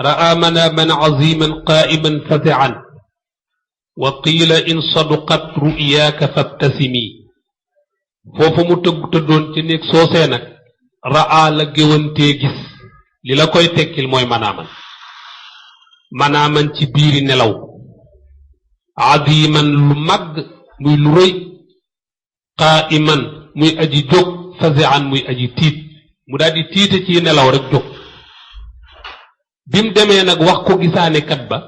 ra'a manaman aziman qa'iman fati'an wa qila in sadaqat ru'yaka fabtasimi foofu mu tëddoon ci néeg soosee nag ra'a la géwantee gis li la koy tekkil mooy manaaman ci biiri nelaw aziman lu màgg muy lu rëy qa'iman muy aji jóg fati'an muy aji tiit mu daal di tiite ci nelaw rek jóg bim demee nag wax ko gisaane kat ba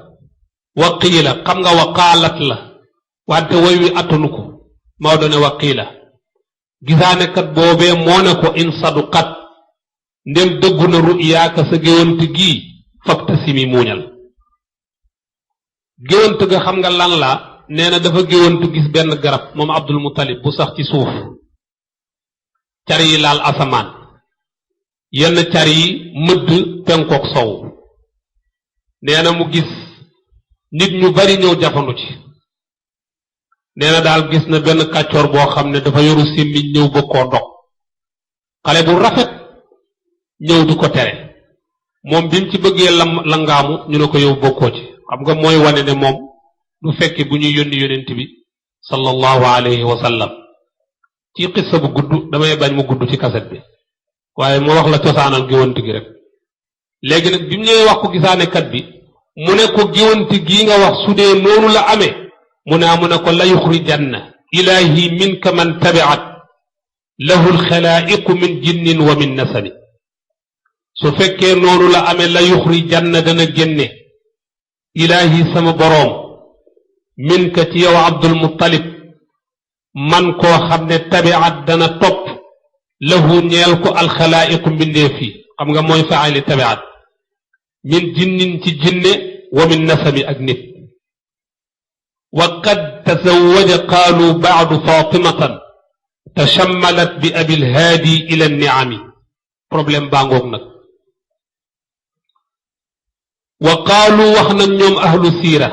waqiila xam nga waqaalat la wante woy wi attanu ko Maodo ne waqiila gisaane kat boobee moo ne ko in saduqat ndem dëggu na ru'yaaka sa géwant gii fabtasimi muuñal géwant ga xam nga lan la nee na dafa géwant gis benn garab moom Abdul Muttalib bu sax ci suuf car yi laal asamaan yenn car yi mëdd penkook sow nee na mu gis nit ñu bari ñëw jafandu ci nee na daal gis na benn kàccoor boo xam ne dafa yoru simmiñ ñëw bëgg koo dog xale bu rafet ñëw di ko tere moom bi mu ci bëggee langaamu ñu ne ko yow bokkoo ci xam nga mooy wane ne moom du fekke bu ñuy yónni yonent bi sallallahu alayhi wa sallam ci xissa bu gudd damay bañ mu gudd ci kaset bi waaye moo wax la cosaanal géwant gi rek léegi nag bi mu ñëwee wax ko gisaane kat bi mu ne ko géwant gii nga wax su dee noonu la amee mu ne ko la yuxrijanna ilahi minka man tabi'at lahu alxalaa'iqu min jinnin wa min nasani su fekkee noonu la amee la yuxrijanna dana génne ilahi sama boroom minka ci yow Abdul Muttalib man koo xam ne tabi'at dana topp lahu ñeel ko alxalaa'iqu mbindeef yi xam nga mooy faali tabi'at min jinnin ci jinne wa min nasami ak nit wa qad tazawwaja qaalu ba'du fatimatan tashammalat bi abil haadi ila ni'ami problème baa ngoog nag wa qaalu wax nañ ñoom ahlu siira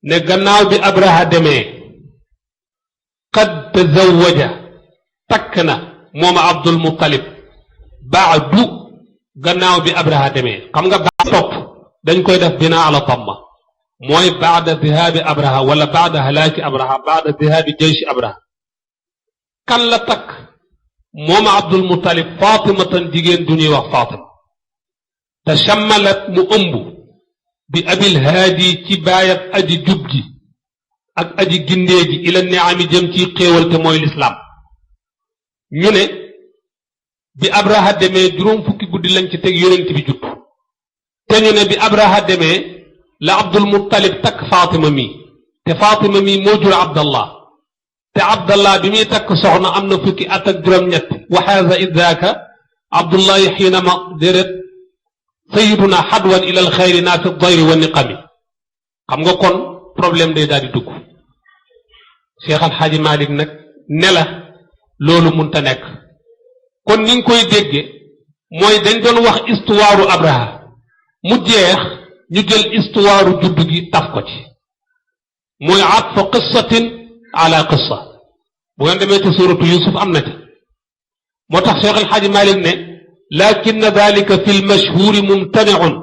ne gannaaw bi abraha demee qad tazawwaja takk na moom Abdul Muttalib ba'du gannaaw bi abraha demee xam nga baa topp dañ koy def binaa ala tamma mooy baada dhihaabi abraha wala baada halaaki abraha baada dhihaabi jayshi abraha kan la takk moom Abdul Muttalib fatimatan jigéen du ñuy wax fatima tashammalat mu ëmb bi abil haadi ci baayab aji jub ji ak aji gindee ji ila ni'ami jëm ci xéewal te mooy lislaam ñu ne bi abraha demee juróom fukki guddi lañ ci teg yonent bi judd te ñu ne bi abraha demee la Abdul Muttalib takk Fatima mi te Fatima mi moo jur Abdallah te Abdallah bi muy takk soxna am na fukki at ak juróom-ñett wa haaza idaaka Abdullahi xiinama déret sayiduna xadwan ila alxayri naa fi dayri wa niqami xam nga kon problème day daal di dugg Cheikh Al Hadji Malick nag ne la loolu munta nekk kon ni nga koy dégge mooy dañ doon wax istuwaaru Abraha mu jeex ñu jël istuwaaru judd gi taf ko ci mooy atfa qissatin ala qissa bu ngeen demee ci suratu Yusuf am na ci moo tax Cheikh Al Hadji Malick ne lakin dalika fi lmashhuri mumtaniun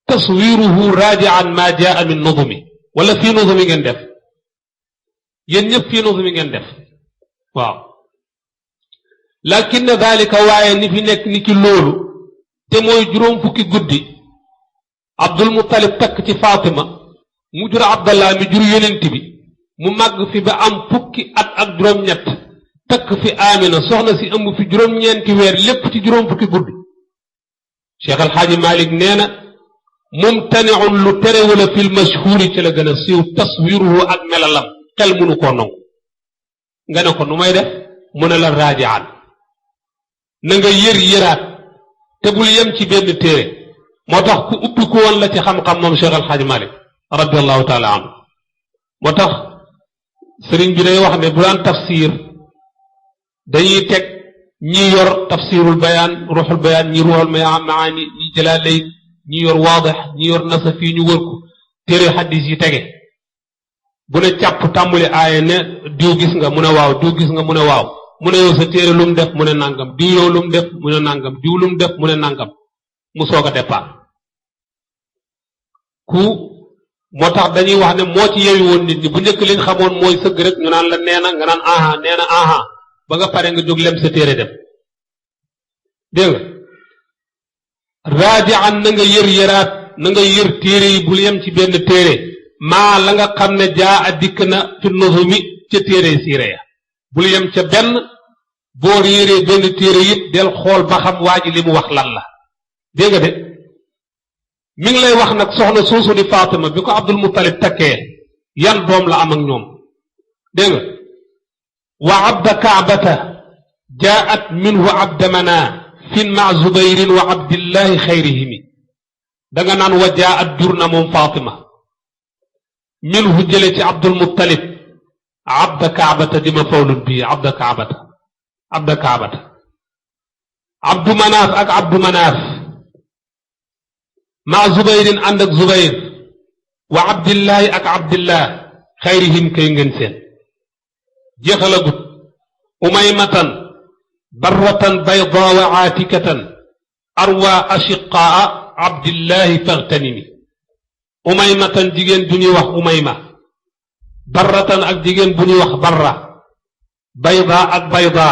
taswiruhu rajian ma jaa min nudumi wala fii nudumi ngeen def yéen ñëpp fii nudumi ngeen def waaw lakin dalika waaye ni fi nekk ni ki loolu te mooy juróom fukki guddi Abdul Muttalib takk ci Fatima mu jur Abdallah mi jur yonent bi mu màgg fi ba am fukki at ak juróom-ñett takk fi Amina soxna si ëmb fi juróom-ñeenti weer lépp ci juróom fukki guddi Cheikh Al Hadji Malick nee na mumtaniun lu terewula fil mashhuri ci la gën a siiw taswiruhu ak melalam xel mënu koo nangu nga ne ko nu may def mu ne la raajaan na nga yëraat te bul yem ci benn téere moo tax ku ubbi ko woon la ci xam-xam moom Cheikh Al Hadji Malick radiallahu taala anhu moo tax sëriñ bi day wax ne bu daan tafsir dañuy teg ñi yor tafsirul bayaan ruuxul bayaan ñi ruuxul maani ñi jalaalayn ñi yor waadix ñi yor nasafi ñu wër ko téere xaddis yi tege bu ne càpp tàmbuli aaya ne diw gis nga mu ne waaw diw gis nga mu ne waaw mu ne yow sa téere lu mu def mu ne nangam diw yow lu mu def mu ne nangam diw lu mu def mu ne nangam mu soog a départ ku moo tax dañuy wax ne moo ci yewi woon nit ñi bu njëkk liñ xamoon mooy sëgg rek ñu naan la nee na nga naan aha nee na aha ba nga pare nga jóg lem sa téere dem dégg nga raaji'an na nga yëraat na nga yër téere yi bul yem ci benn téere maa la nga xam ne jaa a dikk na fi nuzumi ca téere siire ya bul yem ca benn boo réeree benn téere yit del xool ba xam waa ji li mu wax lan la dégg nga de mi ngi lay wax nag soxna soosu di Fatima bi ko Abdul Muttalib takkee yan doom la am ak ñoom dégg nga wa abda kaabata jaat minhu abda mana fin ma zubayrin wa abdillahi xayrihimi danga naan wa jaat jur na moom Fatima minhu jële ci Abdul Muttalib abda kaabata di ma fawlun bii abda kaabata abdu manaaf ak abdu manaaf ma zubayrin ànd ak zubayr wa abdillahi ak abdillah xayrihim kay ngeen seen jeexalagut umaymatan barratan bayda wa aatikatan arwa ashiqaa abdillahi faghtanimi umaymatan jigéen bu ñuy wax umayma barratan ak jigéen bu ñuy wax barra bayda ak bayda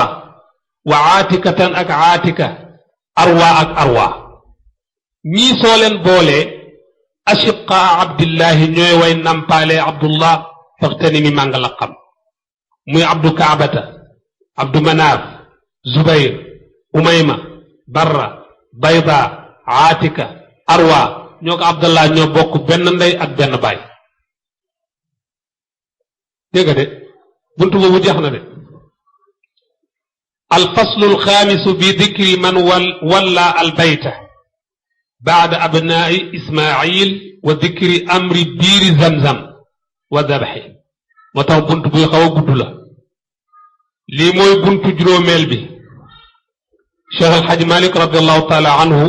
wa aatikatan ak aatika arwa ak arwa ñii soo leen boolee ashiqaa abdillahi ñooy way nampaale abdullah faghtanimi maa nga la xam muy abdu kaabata abdu manaaf zubayr umayma barra bayda aatika arwa ñoo ko abdallah ñoo bokk benn ndey ak benn baay dégg nga de buntu boobu jeex na de alfaslu alxaamisu bi dikri man walla albayta baada abnaai ismail wa dikri amri biiri zamzam wa dabaxi moo tax bunt buy xaw a gudd la lii mooy buntu juróomeel bi Cheikh El Hadj Malick radiallahu taala anhu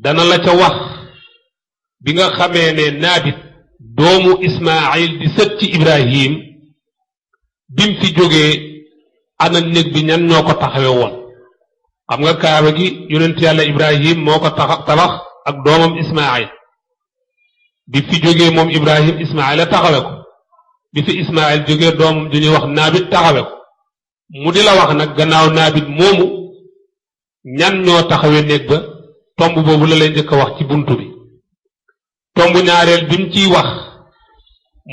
dana la ca wax bi nga xamee ne naabit doomu ismail di sët ci ibrahim bim fi jógee ana néeg bi ñan ñoo ko taxawe woon xam nga kaaba gi yonent yàlla ibrahim moo ko tabax ak doomam ismail bi fi jógee moom ibrahim ismail a taxawe ko bi fi ismail jógee doomam du ñuy wax naabit taxawe ko mu di la wax nag gannaaw naabit moomu ñan ñoo taxawe néeg ba tomb boobu la lay njëkk a wax ci buntu bi tomb ñaareel bi mu ciy wax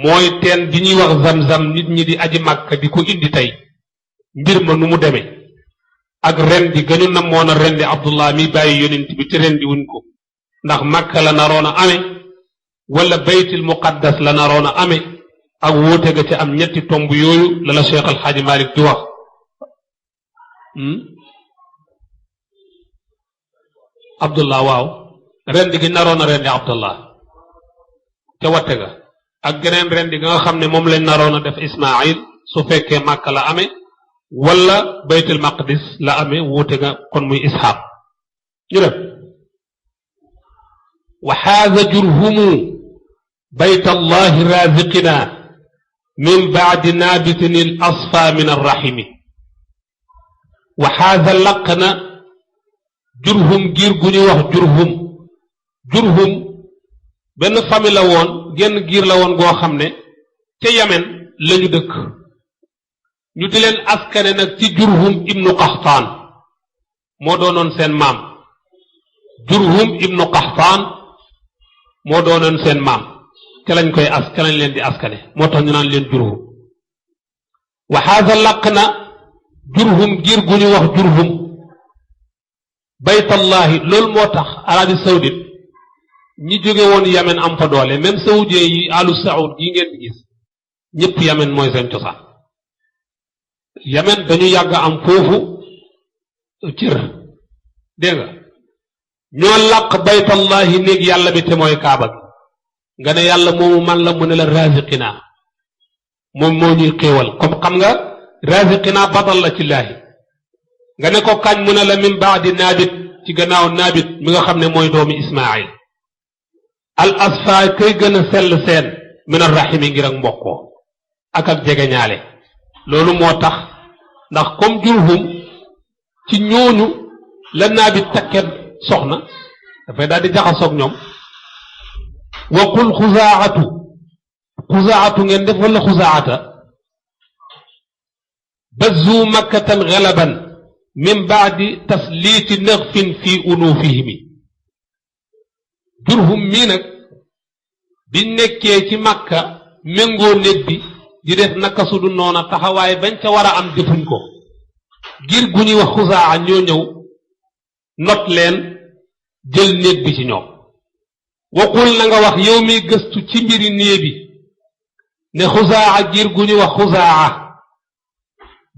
mooy teen bi ñuy wax zam-zam nit ñi di aji màkka di ko indi tey mbir ma nu mu demee ak rendi gënu na moon a rendi abdullah mi bàyyi yonent bi te rendi wuñ ko ndax màkka la naroon a amee wala baytil muqaddas la naroon a amee ak wóote ga ci am ñetti tomb yooyu la la Cheikh Al Hadj Malick di wax abdullah waaw rendi gi naroon a rendi abdullah ca watte ga ak geneen rendi ga nga xam ne moom lañ naroon a def ismail su fekkee màkka la amee wala baytul maqdis la amee wuute nga kon muy isxaaq ñu def wa xaaza jurhumu bayt allahi raziqina min baadi naabitin al asfa min arrahimi wa xaaza laq na jurhum giir gu ñuy wax jurhum benn famille la woon genn giir la woon goo xam ne ca yamen lañu dëkk ñu di leen askane nag ci jurhum ibnu qaxtaan moo doonoon seen maam jurhum ibnu qaxtaan moo doonoon seen maam ca lañ leen di askane moo tax ñu naan leen jurhum wa xaasa laq na jurhum giir gu ñu wax jurhum baytallahi loolu moo tax Arabie saoudite ñi jóge woon yamen am fa doole même saoudien yi alu saoud gi ngeen di gis ñëpp yamen mooy seen cosaan yamen dañu yàgg am foofu cër dégg nga ñoo làq baytallahi néeg yàlla bi te mooy kaaba gi nga ne yàlla moomu man la mu ne la raziqina moom moo ñuy xéewal comme xam nga raziqina badal la ci laahi nga ne ko kañ mu ne la min baadi naabit ci gannaaw naabit mi nga xam ne mooy doomi ismail al asfa kay gën a sell seen min arrahimi ngir ak mbokkoo ak jegeñaale loolu moo tax ndax comme Jurhum ci ñooñu la naa bi takket soxna dafay daal di jaxasoog ñoom wa qul xuzaatu ngeen def wala xuzaata bazzu makkatan galaban min baadi tasliiti naxfin fi unuufihimi Jurhum mii nag bi nekkee ci Makka méngoo néeg bi di def naka su du noona taxawaay bañ ca war a am defuñ ko ngir gu ñuy wax xuzaa ñoo ñëw not leen jël néeg bi ci ñoom waqul na nga wax yow mi gëstu ci mbiri néeg bi ne xuzaa ngir gu ñuy wax xuzaa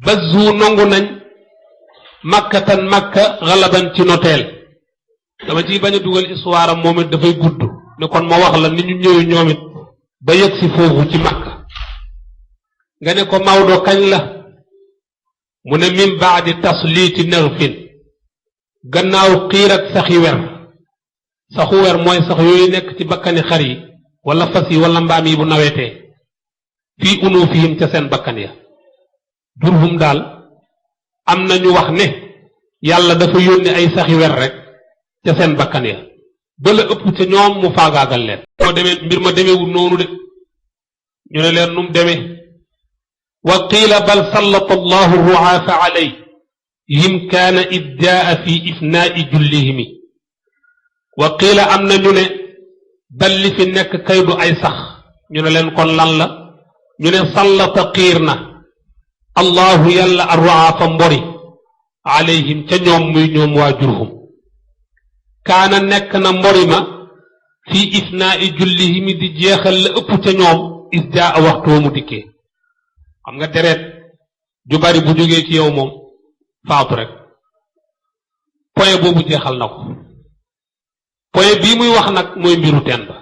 bazzu nangu nañ makkatan makka xalaban ci noteel dama ciy bañ a dugal histoire am moom it dafay gudd ne kon ma wax la ni ñu ñëwee ñoom it ba yegg si foofu ci makka nga ne ko Maodo kañ la mu ne min baadi tasliiti nerfin gannaaw xiir ak saxi wer saxu wer mooy sax yooyu nekk ci bakkani xar yi wala fas yi wala mbaam yi bu nawetee fii unuufihim ca seen bakkan ya Jurhum daal am nañu wax ne yàlla dafa yónni ay saxi wer rek ca seen bakkan ya ba la ëpp ca ñoom mu faagaagal leen moo demee mbir ma demeewul noonu de ñu ne leen num demee wa qiila bal sallata allahu ruaafa alayhim kaana iddaa fi ifnaai jullihimi wa qiila am na ñu ne bal li fi nekk kaydu ay sax ñu ne leen kon lan la ñu ne sallata xiir na allahu yàlla arruaafa mbori alayhim ca ñoom muy ñoom waa Jurhum kaana nekk na mbori ma fii ifnaai jullihimi di jeexal la ëpp ca ñoom isdaa waxtu mu dikkee xam nga deret ju bari bu jógee ci yow moom faatu rek point boobu jeexal na ko point bii muy wax nag mooy mbiru teen ba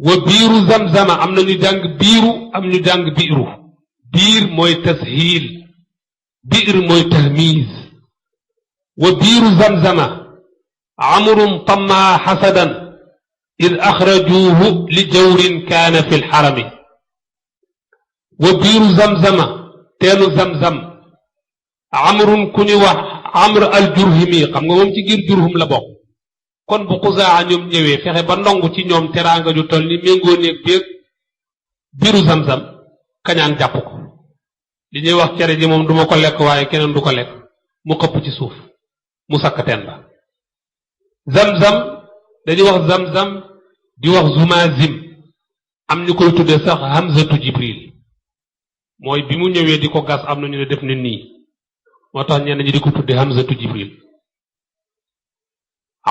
wa biiru zamzama am na ñu jàng biiru am ñu jàng biiru biir mooy tashiil biir mooy tahmiis wa biiru zamzama amrun tammaa xasadan id axrajuuhu li jawrin kaana fi lxarami wa biiru zamzama teenu zamzam amrun ku ñu wax amr al jurhimi xam nga moom ci giir Jurhum la bokk kon bu xuzaa ñoom ñëwee fexe ba ndongu ci ñoom teraanga ju toll ni méngoo néeg béeg biiru zamzam kañaan jàpp ko li ñuy wax cere ji moom duma ko lekk waaye keneen du ko lekk mu xëpp ci suuf mu sakk teen ba zamzam dañuy wax zamzam di wax zumazim am ñu koy tuddee sax hamzatu jibril mooy bi mu ñëwee di ko gas am na ñu ne def ne nii moo tax ñenn ñi di ko tuddee hamzatu jibril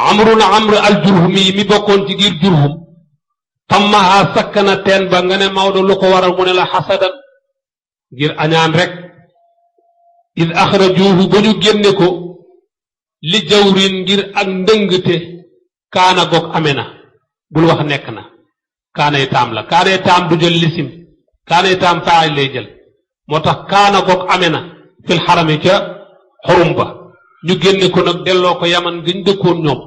amrun amr al jurhumi mi bokkoon ci giir Jurhum tammaha sakkana teen ba nga ne Maodo lu ko waral mu ne la xasadan ngir añaan rek id axrajuuhu ba ñu génne ko li jawrin ngir ak ndëngte kaana goog ame na bul wax nekk na kaanay taam la kaanay taam du jël lisim kaanay taam faay lay jël moo tax kaana goog ame na fil xarami ca xurum ba ñu génne ko nag delloo ko yaman gëñ dëkkoon ñoom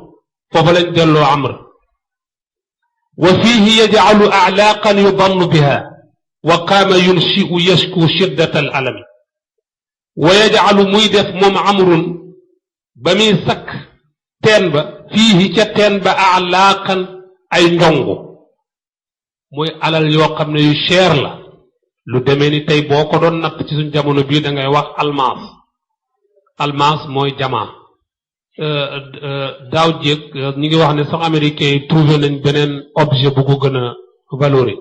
foofa lañ delloo amr wa fiihi yajcalu aclaaqan yudannu biha wa qaama yunshi'u yashku shiddata al alami wa yajcalu muy def moom amrun ba muy sakk teen ba fiihi ca teen ba aclaaqan ay njongu muy alal yoo xam ne yu cher la lu demee ni tey boo ko doon natt ci suñ jamono bii da ngay wax almaas mooy jamaa daaw jéeg ñi ngi wax ne sax américains yi trouvé nañ beneen objet bu ko gën a valoré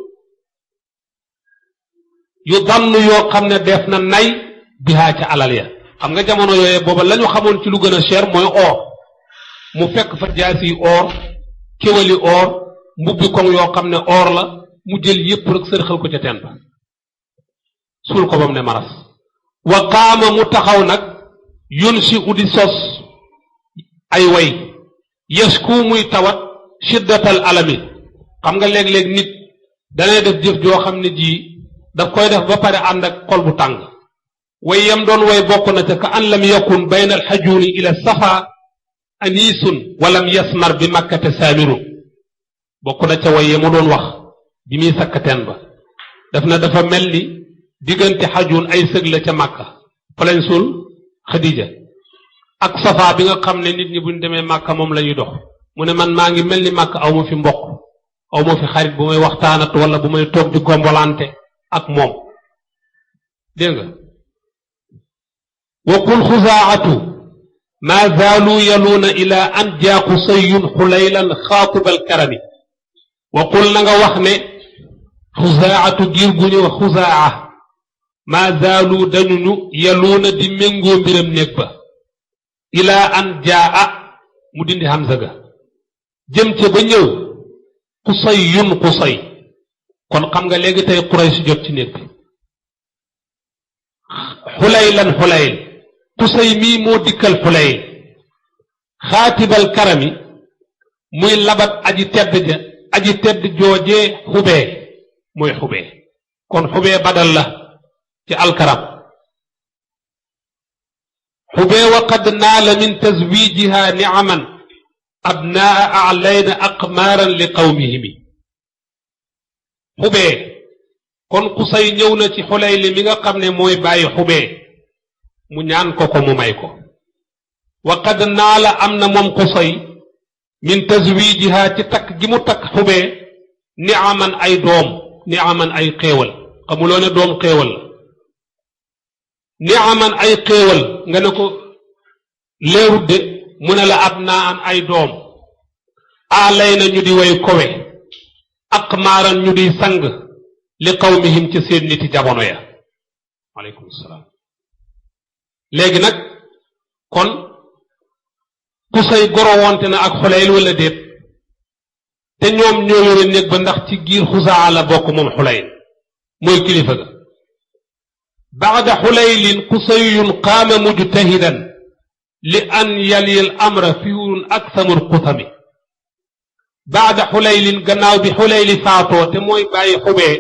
yu dann yoo xam ne def na nay bihaa ca alal ya xam nga jamono yooyee booba la ñu xamoon ci lu gën a cher mooy or mu fekk fa jaasi or kéwali or mbubbi koŋ yoo xam ne or la mu jël yépp rek sërxal ko ca teen ba suul ko bam ne maras wa qaama mu taxaw nag yunsi udi sos ay way yasku muy tawat shiddatal alami xam nga léeg-léeg nit danay def jëf joo xam ne ji daf koy def ba pare ànd ak xol bu tàng way yam doon way bokk na ca ka an lam yakun bayna alxajuuni ila safa aniisun walam yasmar bi makkate saamiru bokk na ca way ya mu doon wax bi muy sakkateen ba daf na dafa mel ni diggante xajun ay sëg la ca Màkka fa lañ suul Xadija ak Safa bi nga xam ne nit ñi buñ demee Màkka moom la ñuy dox mu ne man maa ngi mel ni Màkka aw ma fi mbokk aw ma fi xarit bu may waxtaanat wala bu may toog di gombolante ak moom dégg nga wa qul xuzaatu ma zaalu yaluuna ila an jaa Qusayun xulaylan xaatibal karami wa qul na nga wax ne xuzaatu giir gu ñu wax xuzaa ma zaalu dañuñu yaluuna di méngoo mbiram néeg ba ila an jaa mu dindi hamza ga jëm ca ba ñëw Qusayun Qusay kon xam nga léegi tey Quraysh jot ci néeg bi xulaylan xulayl Qusay mii moo dikkal xulayl xaatibal karami muy labat aji tedd joojee xubee mooy xubee kon xubee badal la ci alkaram xubee wa qad naala min tazwijiha niaman abnaa alayna aqmaaran li qawmihimi xubee kon Qusay ñëw na ci xulayli mi nga xam ne mooy bàyyi xubee mu ñaan ko ko mu may ko wa qad naala am na moom Qusay min tazwijiha ci takk gi mu takk xubee niaman ay doom niaman ay xéewal xamuloo ne doom xéewal la niaman ay xéewal nga ne ko leerut de mu ne la ab naa an ay doom aalay na ñu di way kowe aqmaaran ñu di sang li qawmihim ci seen niti jamono ya aleykum salaam léegi nag kon Qusay goro wonte na ak Xulayl wala déet te ñoom ñoo yore néeg ba ndax ci giir Xusaa la bokk moom Xulayl mooy kilifa ga baada Xulaylin Qusayun qaama mujtahidan li an yali al amra fiirun aksamul qutami baada Xulaylin gannaaw bi Xulayli faatoo te mooy bàyyi xubee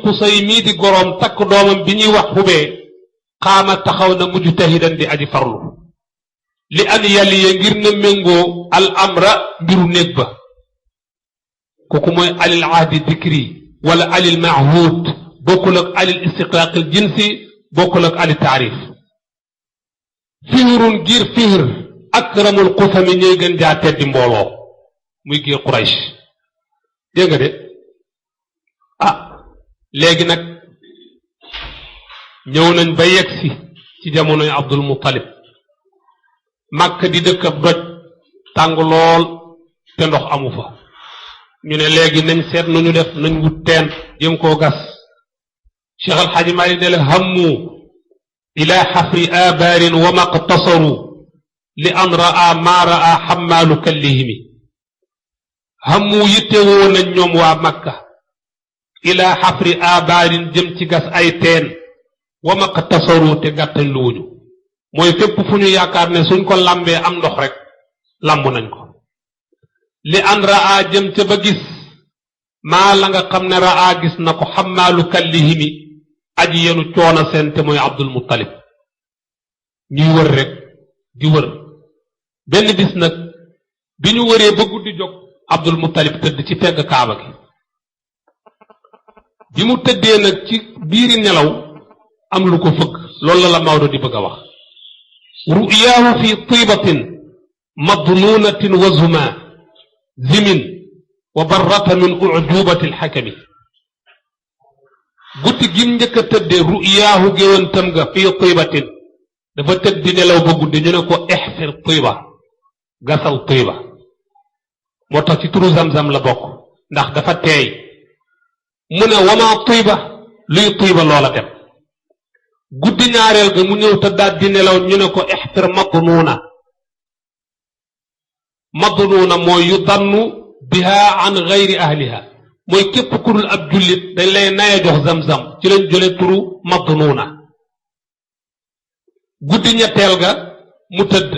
Qusay mii di goroom takk doomam bi ñuy wax xubee qaama taxaw na mujtahidan di aji farlu li an yaliya ngir na méngoo al amra mbiru néeg ba kooku mooy alil ahdi dikri wala alil mahud bokkul ak alil istiqraaqil jinsi bokkul ak alil taarif fihrun giir fihr akramul qusami ñooy gën jaa teddi mbooloo muy giir Quraysh dégg nga de léegi nag ñëw nañ ba yegsi ci jamonoy Abdul Muttalib Makka di dëkk ab doj tàng lool te ndox amu fa ñu ne léegi nañ seet nu ñu def nañ wut teen jëm koo gas Cheikh Al Hadji Malick ne la hammu ila xafri abaarin wa maqtasaru li an raa maa raa xammaalu kallihimi hammu yittewoo nañ ñoom waa Makka ila xafri abaarin jëm ci gas ay teen wa maqtasaru te gàttañ lu wuñu mooy fépp fu ñu yaakaar ne suñ ko lambee am ndox rek lamb nañ ko li an raa jëm ca ba gis maa la nga xam ne raa gis na ko xammaalu kallihimi aji yenu coona seen te mooy Abdul Muttalib ñuy wër rek di wër benn bis nag bi ñu wëree ba guddi jóg Abdul Muttalib tëdd ci pegg kaaba gi bi mu tëddee nag ci biiri nelaw am lu ko fëgg loolu la Maodo di bëgg a wax ru'yaahu fi tibatin madnuunatin wa zuma zimin wa barrata min ucjubati alxakami guddi gim njëkk a tëddee ru'yaahu géwantam ga fi tibatin dafa tëdd di nelaw ba guddi ñu ne ko ixfir tiba gasal tiba moo tax ci turu zamzam la bokk ndax dafa teey mu ne wama tiba luy tiba loola dem guddi ñaareel ga mu ñëw tëddaat di nelaw ñu ne ko ixfir madnuuna mooy yu dannu biha an gayri ahliha mooy képp ku dul ab jullit dañ lay naye jox zamzam ci lañ jële turu madnuuna guddi ñetteel ga mu tëdd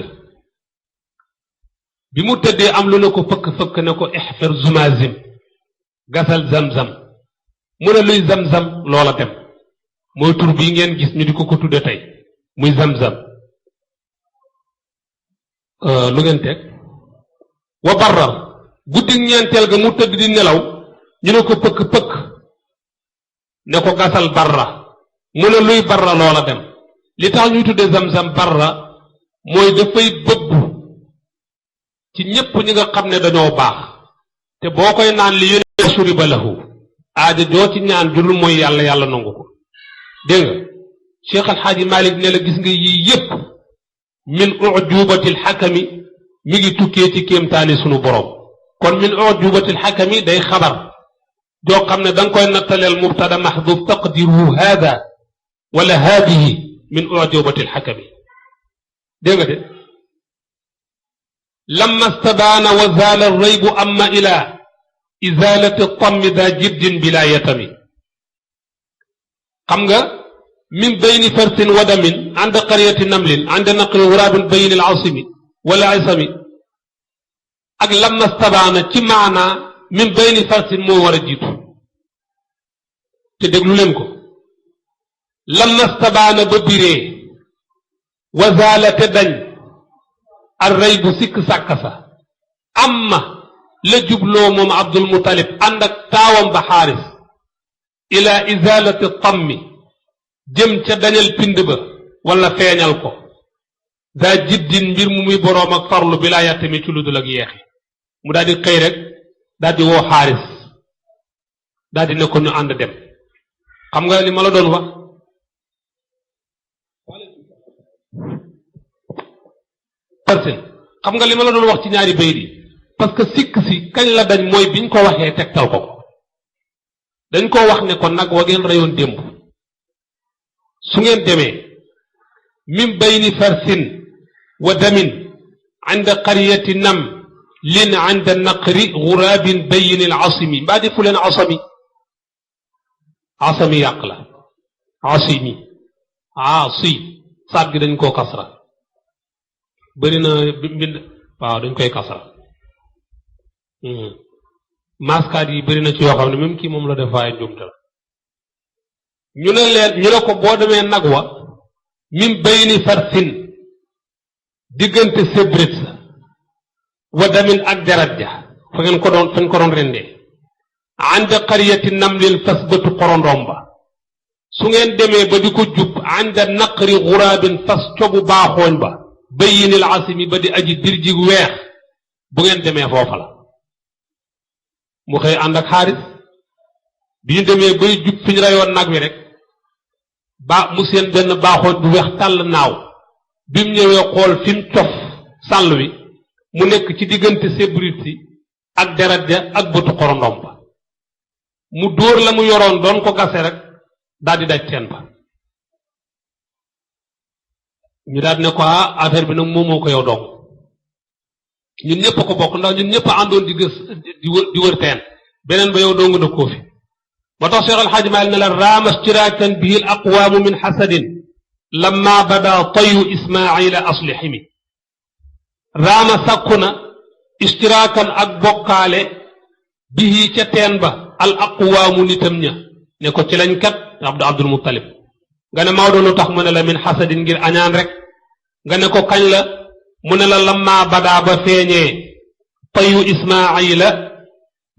bi mu tëddee am lu ne ko fëkk-fëkk ne ko ixfir zumazim gasal zamzam mu ne luy zamzam loola dem mooy tur bii ngeen gis ñu di ko tudde tey muy zamzam lu ngeen teg wa barral guddi ñeenteel ga mu tëdd di nelaw ñu ne ko pëkk-pëkk ne ko gasal barra mu ne luy barra loola dem li tax ñuy tudde zamzam barra mooy dafay bëbbu ci ñépp ñi nga xam ne dañoo baax te boo koy naan li yéen shuriba lahu aaja joo ci ñaan julul mooy yàlla yàlla nangu ko dégg nga Cheikh Alxaaji Malik ne la gis nga yii yépp min ujubatil xakami mi ngi tukkee ci kéemtaani sunu borom kon min ujubatil xakami day xabar joo xam ne da nga koy nattaleel mubtada mahduf taqdiruhu hada wala haadihi min ujubatil xakami dégg nga de lamma stabaana wa zaala raybu amma ila izalati tammi da jiddin bila yatami xam nga min bayni farsin wa damin ànd qaryati namlin ànd naqri wuraabin bayin al asimi wala isami ak lamma stabaana ci maanaa min bayni farsin moo war a jiitu te déglu leen ko lamma stabaana ba biree wa zaala te dañ ar rey bu sikk sàkka sa amma la jubloo moom Abdul Muttalib ànd ak taawam ba xaaris ila izalati tammi jëm ca dañal pind ba wala feeñal ko daa jiddin mbir mu muy boroom ak farlu bi laa yàttami ci lu dul ak yeexi mu daal di xëy rek daal di woo xaaris daal di ne ko ñu ànd dem xam nga li ma la doon wax xam nga li ma la doon wax ci ñaari bayit yi parce que sikk si kañ la dañ mooy biñ ko waxee tegtal ko dañ koo wax ne ko nag wa ngeen reyoon démb su ngeen demee min bayni farsin wa damin inda qaryati nam lin inda naqri guraabin bayin al asimi mbaa defu leen asami asami yàq la asimi asi saat gi dañ koo kasra bëri na mbind waaw dañ koy kasra maskaat yi bëri na ci yoo xam ne même kii moom la def waaye njumte la ñu ne ko boo demee nag wa min bayni farsin diggante sébrit sa wa damin ak jarat ja fañ ko doon rendee ànd qaryati namlin fas bëtu xorondoom ba su ngeen demee ba di ko jub ànd naqri xuraabin fas cobu baaxooñ ba bayinil asimi ba di aji dirjig weex bu ngeen demee foofa la mu xëy ànd ak xaaris bi ñu demee bay jub fi ñu reyoon nag wi rek mu seen benn baaxoon bu weex tàll naaw bi mu ñëwee xool fi mu cof sàll wi mu nekk ci diggante sébrit si ak deret ja ak bëtu xorondom ba mu dóor la mu yoroon doon ko gase rek daal di daj teen ba ñu daal ne ko affaire bi nag moomoo ko yow dong ñun ñëpp ko bokk ndax ñun ñëpp àndoon di wër teen beneen ba yow dong dëkkoo fi moo tax Cheikh Alxaaji Maalik ne la raama istiraakan bihi al aqwaamu min xasadin lamma bada tayu ismaila aslihimi raama sàkku na istiraakan ak bokkaale bihi ca teen ba al aqwaamu nitam ña ne ko ci lañ kat Abdul Muttalib nga ne Maodo lu tax mu ne la min xasadin ngir añaan rek nga ne ko kañ la mu ne la lamma badaa ba feeñee tayu ismaila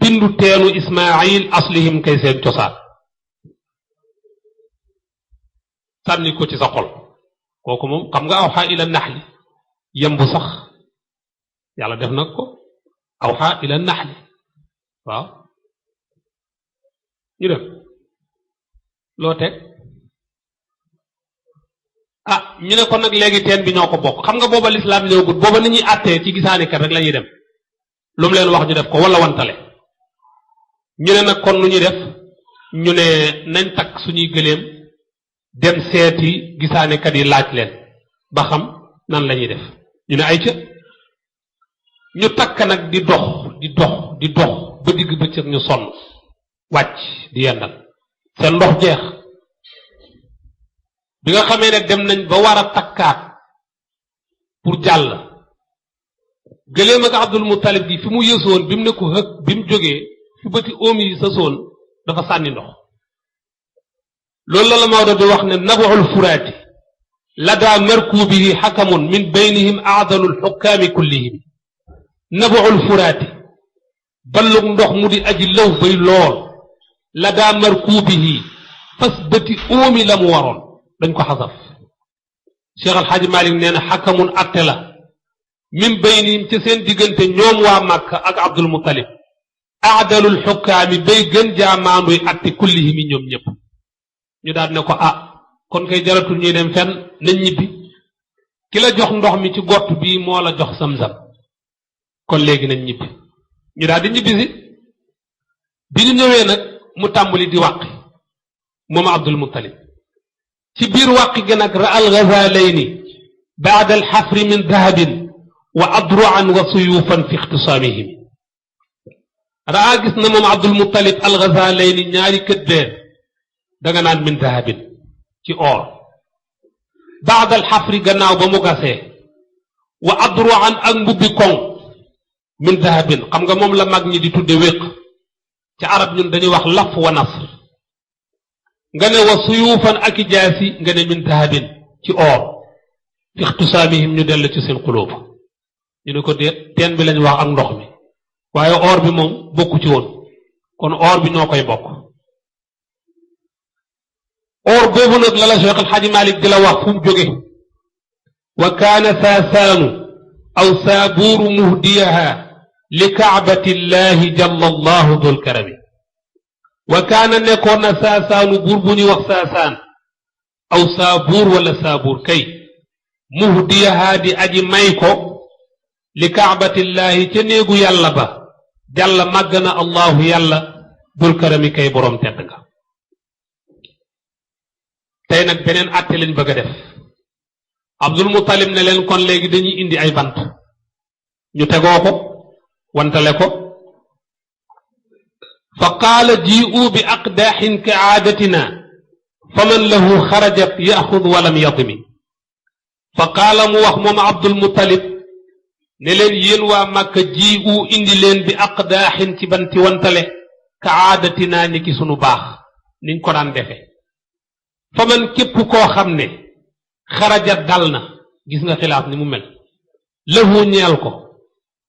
bindu teenu ismail aslihim kay seen cosaan sànni ko ci sa xol kooku moom xam nga awxa ila naxli yembu sax yàlla def nag ko awxa ila naxli waaw ñu def loo teg ñu ne ko nag léegi teen bi ñoo ko bokk xam nga booba lislaam ñëwgut booba ni ñuy àttee ci gisaani kat rek la ñuy dem lu mu leen wax ñu def ko wala wantale ñu ne nag kon lu ñuy def ñu ne nañ takk suñuy gëléem dem seeti gisaane kat yi laaj leen ba xam nan la ñuy def ñu ne ay ca ñu takk nag di dox ba digg bëccëg ñu sonn wàcc di yendal seen ndox jeex bi nga xamee ne dem nañ ba war a takkaat pour jàll gëléem ak Abdul Muttalib gi fi mu yësoon bi mu ne ko hëg bi mu jógee fi bëti oom yi sa soon dafa sànni ndox loolu la Maodo di wax ne nabuul furaati ladaa markubihi xakamun min baynihim aadalu lxukkaami kullihim nabuul furaati ballug ndox mu di aji law bay lool ladaa markubihi fas bëti óomi la mu waroon dañ ko xasaf Cheikh Al Hadj Malick nee na xakamun atte la min baynim ci seen diggante ñoom waa Makka ak Abdul Muttalib aadalul xukkaami bay gën jaamaanduy atte kullihimi ñoom ñëpp ñu daal ne ko kon kay jaratul ñuy dem fenn nañ ñibbi ki la jox ndox mi ci gott bii moo la jox samsam kon léegi nañ ñibbi ñu daal di ñibbisi bi ñu ñëwee nag mu tàmbali di wàqi moom Abdul Muttalib ci biir wàqi gi nag ra al Ghazaalayni baada al xafri min dahabin wa adruan wa suyufan fi ixtisaamihim raa gis na moom Abdul Muttalib al Ghazaalayni ñaari kët beer danga naan min dahabin ci or baada al xafri gannaaw ba mu gasee wa adruan ak mbubbi koŋ min dahabin xam nga moom la mag ñi di tudde wéq ci arab ñun dañuy wax laf wa nasr nga ne wa suyuufan ak i jaasi nga ne min dahabin ci or fi ixtisaamihim ñu dellu ci seen xulóob ñu ne ko teen bi lañ wax ak ndox mi waaye or bi moom bokku ci woon kon or bi ñoo koy bokk or boobu nag la la Cheikh El Hadj Malick di la wax fu mu jóge wa kaana saasaanu aw saabuuru muhdiyaha li kaabati llahi jalla allahu dul karami wa kaana nekkoon na saasaanu buur bu ñuy wax saasaan aw saabuur wala saabuur kay muhdiyaha di aji may ko li kaabati llahi ca néegu yàlla ba jalla màgg na allahu yàlla dul karami kay boroom tedd nga tey nag beneen àtte lañ bëgg a def Abdul Muttalib ne leen kon léegi dañuy indi ay bant ñu tegoo ko wantale ko fa qaala ji'u bi aqdaaxin ka aadatina faman lahu xarajat yaxud walam yadmi fa qaala mu wax moom Abdul Muttalib ne leen yéen waa Màkka ji'u indi leen bi aqdaaxin ci banti wantale ka aadatina ni ki sunu baax niñ ko daan defe faman képp koo xam ne xarajat dal na gis nga xilaaf ni mu mel lahu ñeel ko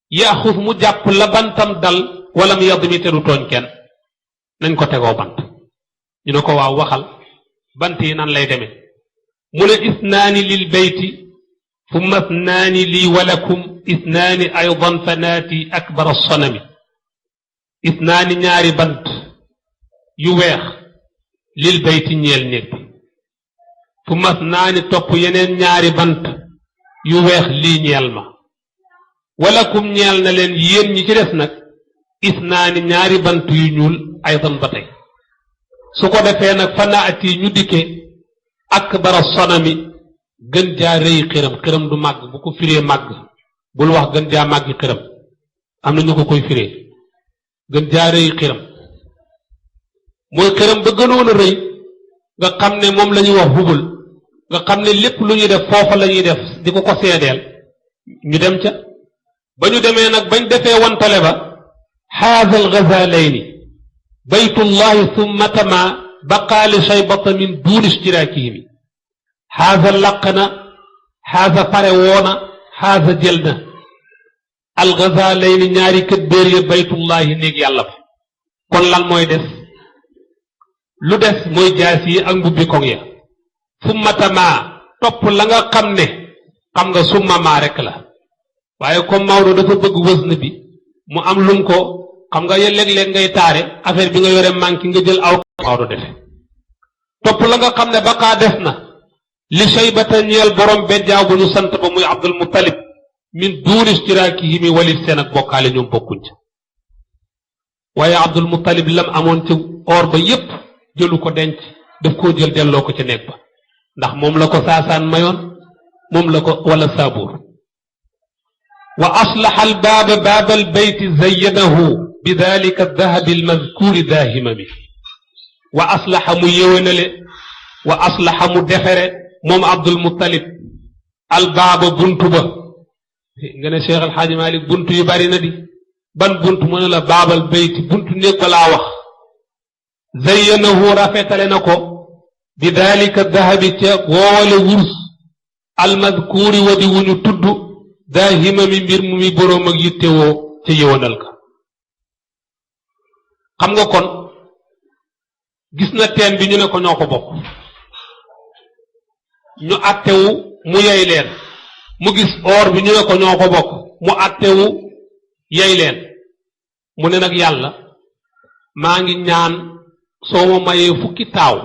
yaxus mu jàpp la bantam dal walam yadmi te du tooñ kenn nañ ko tegoo bant ñu ne ko waaw waxal bant yi nan lay demee mu ne isnaani lil beyti thumma isnaani lii walakum isnaani aydan fanaati akbar alsanami isnaani ñaari bant yu weex lil beyti ñeel néeg bi thumma isnaani topp yeneen ñaari bant yu weex lii ñeel ma walakum ñeel na leen yéen ñi ci des nag isnaani ñaari bant yu ñuul aydan ba tey su ko defee nag fanaati ñu dikke akbara sonami gën jaa rëy xiram xiram du màgg bu ko firee màgg bul wax gën jaa màggi xiram am na ñu ko koy firee gën jaa rëy xiram mooy xiram ba gënoon a rëy nga xam ne moom la ñuy wax hubul nga xam ne lépp lu ñuy def foofa la ñuy def di ko seedeel ñu dem ca ba ñu demee nag bañ defee wantale ba haadha al-Ghazaalayni baytullahi thumma tama baqaa li shaybata min duuni ishtiraakihim haadha laq na haadha pare woona haadha jël na al-Ghazaalayni ñaari kët béer ya baytullahi néeg yàlla ba kon lan mooy des lu des mooy jaas yi ak mbubbi koŋ ya thumma tama topp la nga xam ne xam nga summa maa rek la waaye comme Maodo dafa bëgg wësn bi mu am lum ko xam nga léeg-léeg ngay taare affaire bi nga yore manqué nga jël aw Maodo defe topp la nga xam ne baqaa des na li shaybata ñeel borom bejjaaw bu ñu sant ba muy Abdul Muttalib min duuni ishtiraakihim walif seen ak bokkaale ñoom bokkuñ ca waaye Abdul Muttalib lam amoon ci or ba yépp jëlu ko denc daf koo jël delloo ko ca néeg ba ndax moom la ko saasaan mayoon moom la ko wala saabuur wa aslaxa albaaba baaba albayti zayyanahu bi dalika aldahabi almadkuuri daahimami wa aslaxa mu yéwénale wa aslaxa mu defere moom Abdul Muttalib albaaba buntu ba nga ne Cheikh El Hadj Malick buntu yu bari na di ban buntu mu ne la baabal bayti buntu néeg ba laa wax zayyanahu rafetale na ko bi dalika dahabi ca woowale wurs almadkuuri wa di wuñu tudd daahimami mbir mu mi boroom ak yittewoo ca yëwanal ka xam nga kon gis na teen bi ñu ne ko ñoo ko bokk ñu attewu mu yey leen mu gis or bi ñu ne ko ñoo ko bokk mu attewu yey leen mu ne nag yàlla maa ngi ñaan soo ma mayee fukki taaw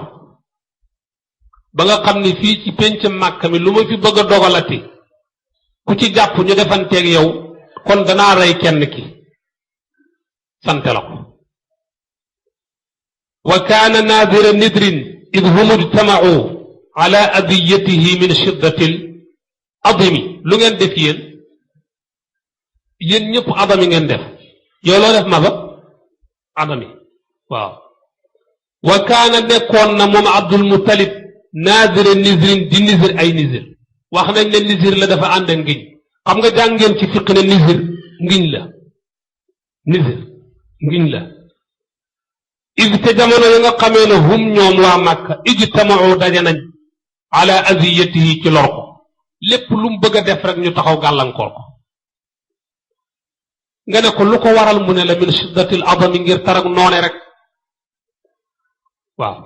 ba nga xam ni fii ci pénc Màkka mi lu ma fi bëgg a dogalati ku ci jàpp ñu defanteeg yow kon danaa rey kenn ki sante la ko wa kaana naadira nidrin id hum ijtamau ala adiyatihi min shiddatil adimi lu ngeen def yéen ñëpp adami ngeen def yow loo def ma ba adami waaw wa kaana nekkoon na moom Abdul Muttalib naadira nizrin di nizir ay nizir wax nañ ne nizir la dafa ànd ak ngiñ xam nga jàngeen ci fiq ne nizir ngiñ la nizir ngiñ la id te jamono ya nga xamee ne hum ñoom waa Màkka ijtamau daje nañ ala aziyatihi ci lor ko lépp lu mu bëgg a def rek ñu taxaw gàllankoor ko nga ne ko lu ko waral mu ne la min shiddatil adami ngir tarag noone rek waaw